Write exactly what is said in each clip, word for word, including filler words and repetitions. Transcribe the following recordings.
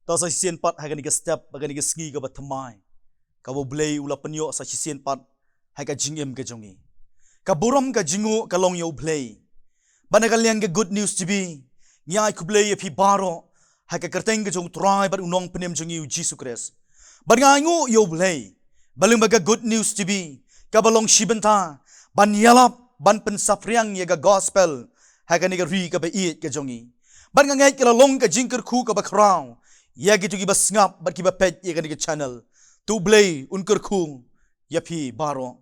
To sa shisien pat ha kane ka step, ha kane ka sngi kaba thymmai, kaba U Blei u la pynïoh sa shisien pat ha ka jingim ka jong ngi. Ka burom ka jingnguh ka long ïa U Blei. Bad na ka liang ka Good News T V, ngi ai khublei ïa phi baroh ha ka kyrteng ka jong U Trai bad U Nongpynim jong ngi U Jisu Khrist. Bad nga ainguh ïa U Blei ba lyngba ka Good News T V, kaba long shi bynta ban ïalap, ban pynsaphriang ïa ka gospel ha kane ka ri kaba ïeit ka jong ngi. Bad nga ngeit ka la long ka jingkyrkhu kaba khraw ïa kito kiba sngap bad kiba peit ïa kane ka channel. To U Blei un kyrkhu ïa phi baroh.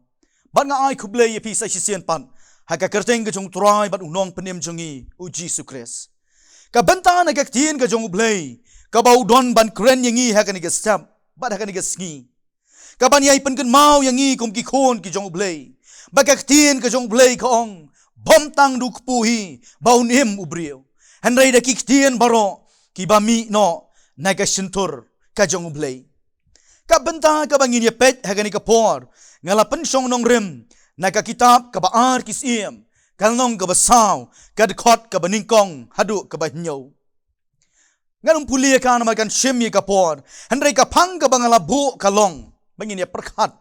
Bad nga ai khublei ïa phi sa shisien pat ha ka kyrteng ka jong U Trai bad U Nongpynim jong ngi U Jisu Khrist. Ka bynta na ka ktien ka jong U Blei kaba u don ban kren ïa ngi ha kane ka step bad ha kane ka sngi, kaban ïai pynkynmaw ïa ngi kum ki khun ki jong U Blei. Ba ka ktien ka jong U Blei ka ong, bym tang da u kpu hi ba un im u briew, hynrei da ki ktien baroh kiba mih noh na ka shyntur ka jong U Blei. Ka bynta kaba ngin ïa peit ha kane ka por, nga la pynshong nongrim na ka kitab Kaba Ar Ki Syiem, ka lynnong kaba saw, ka dkhot kaba nyngkong haduh kaba hynñiew. Ngan ym pule ïa ka namar kan shim ïa ka por, hynrei ka phang kaba nga la buh ka long ba ngin ïa pyrkhat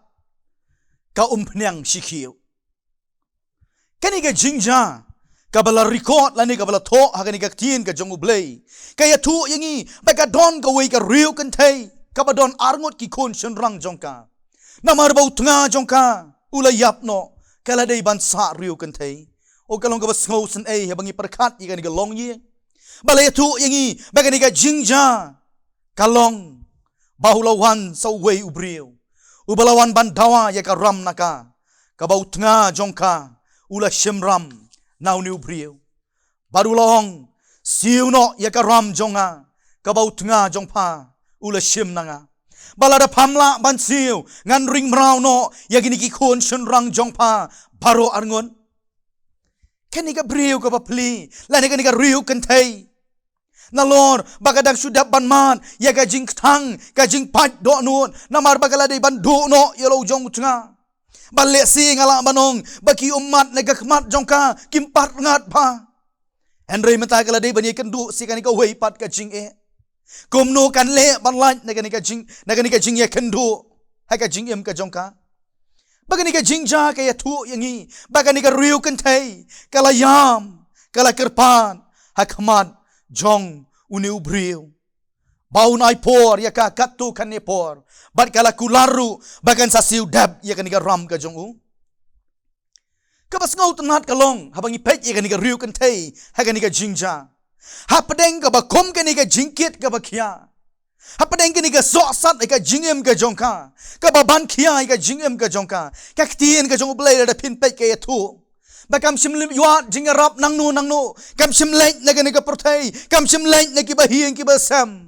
ka umphniang shi khiew. Kane ka jingjia kaba la record lane kaba la thoh ha kane ka ktien ka jong U Blei, ka ïathuh ïa ngi ba ka don kawei ka riewkynthei kaba don arngut ki khun shynrang jong ka. Namar ba u tnga jong ka u la ïap noh, ka la dei ban sah riewkynthei. O, ka long kaba sngewsynei haba ngi pyrkhat ïa kane ka longïing. Ba la ïathuh ïa ngi ba kane ka jingjia ka long ba u la wan sa uwei u briew uba la wan ban dawa ïa ka ram na ka, kaba u tnga jong ka u la shim ram na une u briew. Bad u la ong, siew noh ïa ka ram jong nga, kaba u tnga jong pha u la shim na nga. Ba lada pham lah ban siew, ngan ring mraw noh ïa kine ki khun shynrang jong pha baroh arngut. Kane ka briew kaba pli lane kane ka riewkynthei, nalor ba ka dang shu dep ban mad ïa ka jingkthang, ka jingpait dohnud, namar ba ka la dei ban duh noh ïa la u jong u tnga. Ba lehse nga lah ban ong ba ki ummat na ka khmat jong ka kim pat rngat bha. Hynrei mynta ka la dei ban ïakynduh sa kane kawei pat ka jingeh. Kumno kan leh ban lait na kane ka jing, na kane ka jingïakynduh ha ka jingim ka jong ka? Ba kane ka jingjia ka ïathuh ïa ngi ba kane ka riewkynthei ka la ïam, ka la kyrpad ha khmat jong une u briew ba un ai por ïa ka katto katne por, bad ka la kular ruh ba kan sa siew dep ïa kane ka ram ka jong u. Kaba sngewtynnat ka long haba ngi peit ïa kane ka riewkynthei ha kane ka jingjia, hapdeng kaba kum kane ka jingkit kaba khia, hapdeng kane ka sohsat ïa ka jingim ka jong ka, kaba ban khia ïa ka jingim ka jong ka, ka ktien ka jong U Blei lada phin peit ka ïathuh ba kam shym leit ïa jingarap nangno nangno, kam shym leit na kane ka pyrthei, kam shym leit na kiba hieng kiba sem.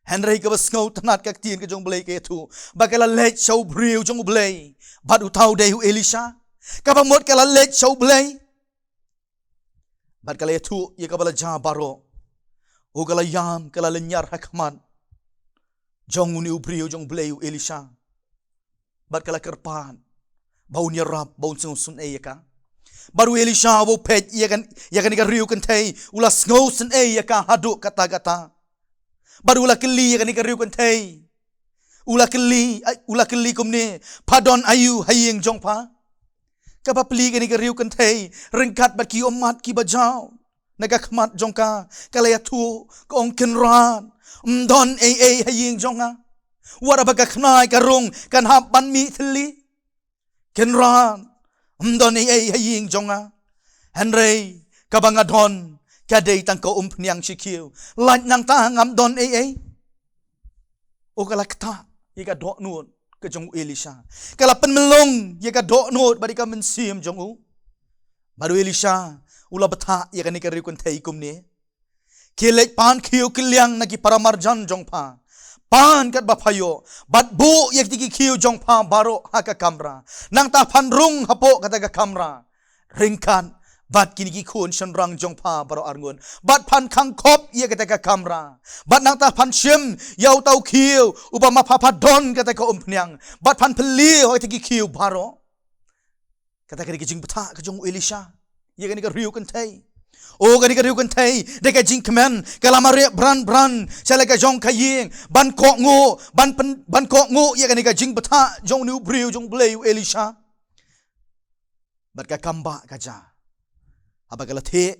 Hynrei kaba sngewtynnat ka ktien ka jong U Blei ka ïathuh ba ka la leit sha u briew jong U Blei, bad uta u dei u Elisha. Kaba mut ka la leit sha U Blei bad ka la ïathuh ïa kaba la jia baroh. O, ka la ïam, ka la lynñiar ha khmat jong une u briew jong U Blei u Elisha. Bad ka la kyrpad ba un ïarap, ba un sngewsynei ïa ka. Bad u Elisha uba peit ïa kan, ïa kane ka riewkynthei, u la sngewsynei ïa ka haduh katta katta. Bad u la kylli ïa kane ka riewkynthei, u la kylli, u la kylli kumne, pha don aïu ha ïing jong pha? Kaba pli kane ka riewkynthei ryngkat bad ki ummat kiba jaw na ka khmat jong ka, ka la ïathuh, ka ong, kynrad, ym don ei ei ha ïing jong nga. Wat haba ka khnai ka rung kan hap ban mih thylli. Kynrad, ym don ei ei ha ïing jong nga. Hynrei kaba nga don ka dei tang ka umphniang shi khiew. Lait nangta ngam don ei ei. O, ka la ktah ïa ka dohnud ka jong u Elisha. Ka la pynmlong ïa ka dohnud bad ïa ka mynsiem jong u. Bad u Elisha u la bthah ïa kane ka riewkynthei kumne, khie leit pan khiew kylliang na ki paramarjan jong pha, pan katba pha ïoh, bad buh ïa kiti ki khiew jong pha baroh ha ka kamra. Nangta phan rung hapoh kata ka kamra ryngkat bad kine ki khun shynrang jong pha baroh arngut, bad phan khang khop ïa kata ka kamra. Bad nangta phan shim ïa uta u khiew uba ma pha, pha don kata ka umphniang, bad phan plie ïa kata ki khiew baroh. Kata ka dei ka jingbthah ka jong u Elisha ïa kane ka riewkynthei. O kane ka riew kynthei, da ka jingkmen, ka la mareh bran bran sha la ka jong ka ïing, ban kohnguh, ban pyn, ban kohnguh ïa kane ka jingbthah jong une u briew jong U Blei u Elisha. Bad ka kam ba ka jia, haba ka la theh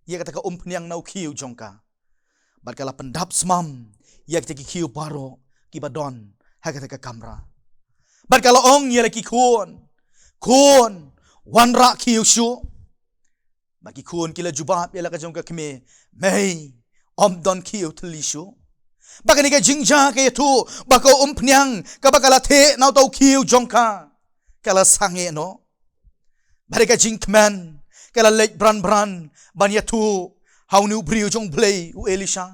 ïa kata ka umphniang na u khiew jong ka, bad ka la pyndap smam ïa kita ki khiew baroh kiba don ha kata ka kamra. Bad ka la ong ïa la ki khun, khun, wanrah khiew shuh. Bad ki khun ki la jubab ïa la ka jong ka kmie, mei, ym don khiew thylli shuh. Bad kane ka jingjia ka ïathuh ba ka umphniang kaba ka la theh na uta u khiew jong ka, ka la sangeh noh. Bad ka jingkmen ka la leit bran bran ban ïathuh ha une u briew jong U Blei u Elisha,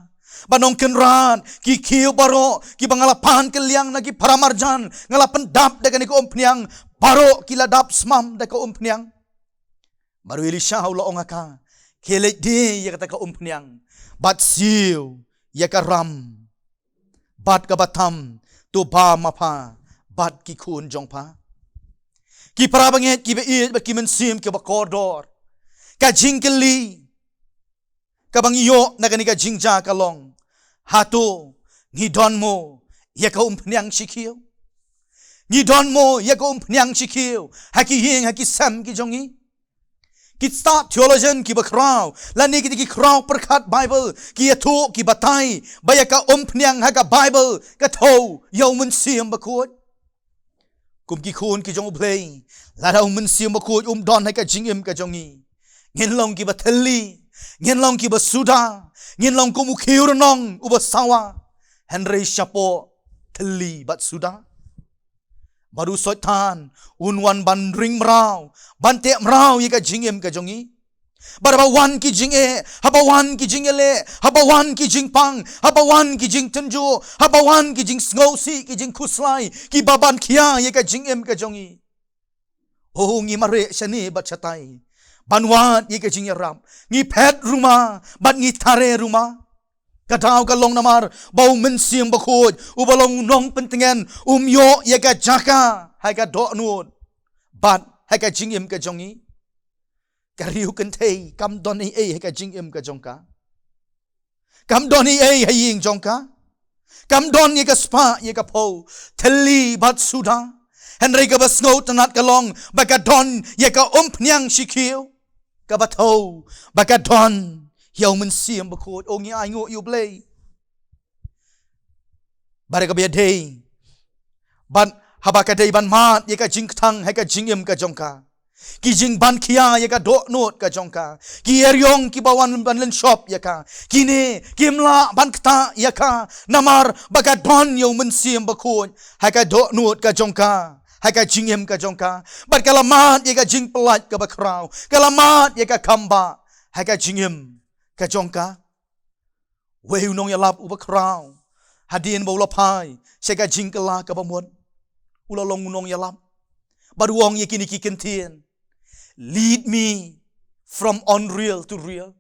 ban ong, Kynrad, ki khiew baroh kiba nga la pan kylliang na ki paramarjan, nga la pyndap da kane ka umphniang, baroh ki la dap smam da ka umphniang. Bad u Elisha u la ong ha ka, khie leit die ïa kata ka umphniang, bad siew ïa ka ram bad kaba tam, to bam ma pha bad ki khun jong pha. Ki para bangeit kiba ïeit bad ki mynsiem kiba kordor, ka jingkylli kaba ngi ïoh na kane ka jingjia ka long, hato ngi don mo ïa ka umphniang shi khiew? Ngi don mo ïa ka umphniang shi khiew ha ki ïing, ha ki sem ki jong ngi? Ki stad theologian kiba khraw, lane kita ki khraw pyrkhat Baibl, ki ïathuh, ki batai ba ïa ka umphniang ha ka Baibl ka thew ïa U Mynsiem Bakhuid. Kum ki khun ki jong U Blei, lada U Mynsiem Bakhuid um don ha ka jingim ka jong ngi, ngin long kiba thylli, ngin long kiba suda, ngin long kum u khiew rnong uba sawa, hynrei shapoh thylli bad suda. Bad u Soitan un wan ban ring mraw, ban teh mraw ïa ka jingim ka jong ngi. Bad haba wan ki jingeh, haba wan ki jingïaleh, haba wan ki jingpang, haba wan ki jingtynjuh, haba wan ki jingsngewsih, ki jingkhuslai kiba ban khia ïa ka jingim ka jong ngi, o, ngi mareh shane bad shatai ban wad ïa ka jingïarap. Ngi phet ruh ma bad ngi thare ruh ma. Ka daw ka long namar ba U Mynsiem Bakhuid, uba long u nongpyntngen, um ïoh ïa ka jaka ha ka dohnud bad ha ka jingim ka jong ngi. Ka riew kynthei kam don ei ei ha ka jingim ka jong ka. Kam don ei ei ha ïing jong ka. Kam don ïa ka spah ïa ka phew, thylli bad suda. Hynrei kaba sngewtynnat ka long ba ka don ïa ka umphniang shi khiew kaba thew ba ka don ïa U Mynsiem Bakhuid. O, ngi ainguh ïa U Blei. Bad kaba ïadei bad haba ka dei ban mad ïa ka jingkthang ha ka jingim ka jong ka, ki jingban khia ïa ka dohnud ka jong ka, ki eriong kiba wan ban lynshop ïa ka, kine kim lah ban ktah ïa ka, namar ba ka don ïa U Mynsiem Bakhuid ha ka dohnud ka jong ka, ha ka jingim ka jong ka. Bad ka la mad ïa ka jingpyllait kaba khraw, ka la mad ïa ka kam ba ha ka jingim ka jong ka. Wei u nongïalap uba khraw, hadien ba u la phai sha ka jingkylla kaba mut, u la long u nongïalap. Bad u ong ïa kine ki kyntien, lead me from unreal to real,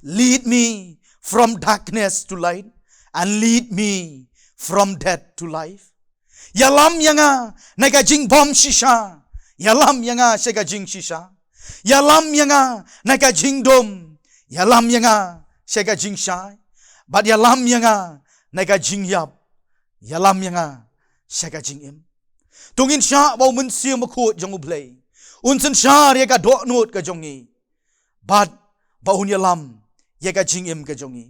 lead me from darkness to light, and lead me from death to life. Ïalam ïa nga na ka jingbym shisha, ïalam ïa nga sha ka jingshisha. Ïalam ïa nga na ka jingdum, ïalam ïa nga sha ka jingshai. Bad ïalam ïa nga na ka jingïap, ïalam ïa nga sha ka jingim. To ngin shah ba U Mynsiem Bakhuid jong U Blei un synshar ïa ka dohnud ka jong ngi, bad ba un ïalam ïa ka jingim ka jong ngi.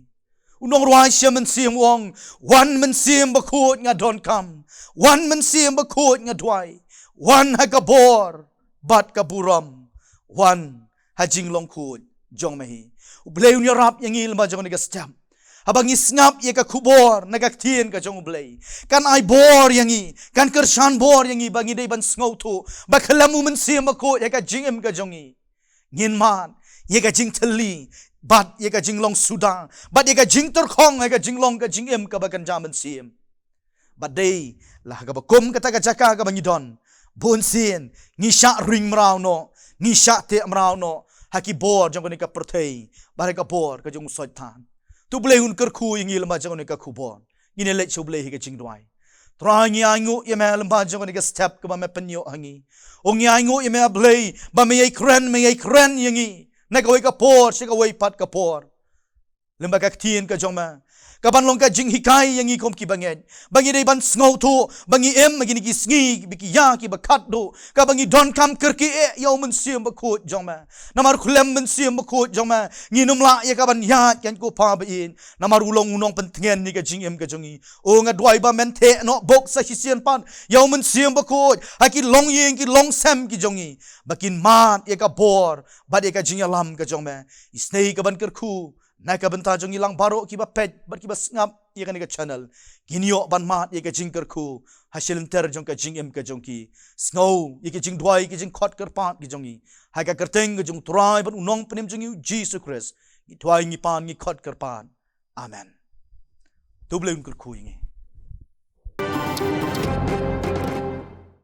U nongrwai shiap mynsiem u ong, wan Mynsiem Bakhuid nga donkam, wan Mynsiem Bakhuid nga duwai, wan ha ka bor bad ka burom, wan ha jinglong khuid jong me hi. U Blei un ïarap ïa ngi lyngba jong kane ka step. Haba ngi sngap ïa ka khubor na ka ktien ka jong U Blei, kan ai bor ïa ngi, kan kyrshan bor ïa ngi ba ngi dei ban sngewthuh ba khlem U Mynsiem Bakhuid ha ka jingim ka jong ngi, ngin mad ïa ka jingthylli bad ïa ka jinglong suda bad ïa ka jingtyrkhong ha ka jinglong ka jingim kaba kynja mynsiem. Bad dei la ha kaba kum kata ka jaka kaba ngi don, bunsien ngi shah ring mraw noh, ngi shah teh mraw noh ha ki bor jong kane ka pyrthei bad ha ka bor ka jong u Soitan. To U Blei un kyrkhu ïa ngi lyngba jong kane ka khubor. Ngin ïa leit sha U Blei ha ka jingduwai. Trai, ngi ainguh ïa me lyngba jong kane ka step kaba me pynïoh ha ngi. O, ngi ainguh ïa me A Blei ba me ïai kren, me ïai kren ïa ngi na kawei ka por sha kawei pat ka por. Lymda ka ktien ka jong me ka ban long ka jinghikai ïa ngi kum ki bangeit, ba ngi dei ban sngewthuh ba ngi im ha kine ki sngi ba ki ïa ki ba khatduh, kaba ngi donkam kyrkieh ïa u Mynsiem Bakhuid jong me. Namar khlem Mynsiem Bakhuid jong me ngin ym lah ïa ka ban ïaid, kan ko Pa ba ïeit. Namar u long u nongpyntngen ïa ka jingim ka jong ngi. O nga duwai ba men theh noh bok sa shisien pat ïa u Mynsiem Bakhuid ha ki longïing ki longsem ki jong ngi, ba kin mad ïa ka bor bad ïa ka jingïalam ka jong me. Isynei ka ban kyrkhu na ka bynta jong ngi lang baroh kiba peit bad kiba sngap ïa kane ka channel, kin ïoh ban mad ïa ka jingkyrkhu ha shilynter jong ka jingim ka jong ki. Sngew ïa ka jingduwai, ka jingkhot kyrpad ka jong ngi, ha ka kyrteng ka jong u Trai bad u Nongpynim jong ngi u Jisu Khrist ngi duwai, ngi pan, ngi khot kyrpad. Amen. To Blei un kyrkhu ïa ngi.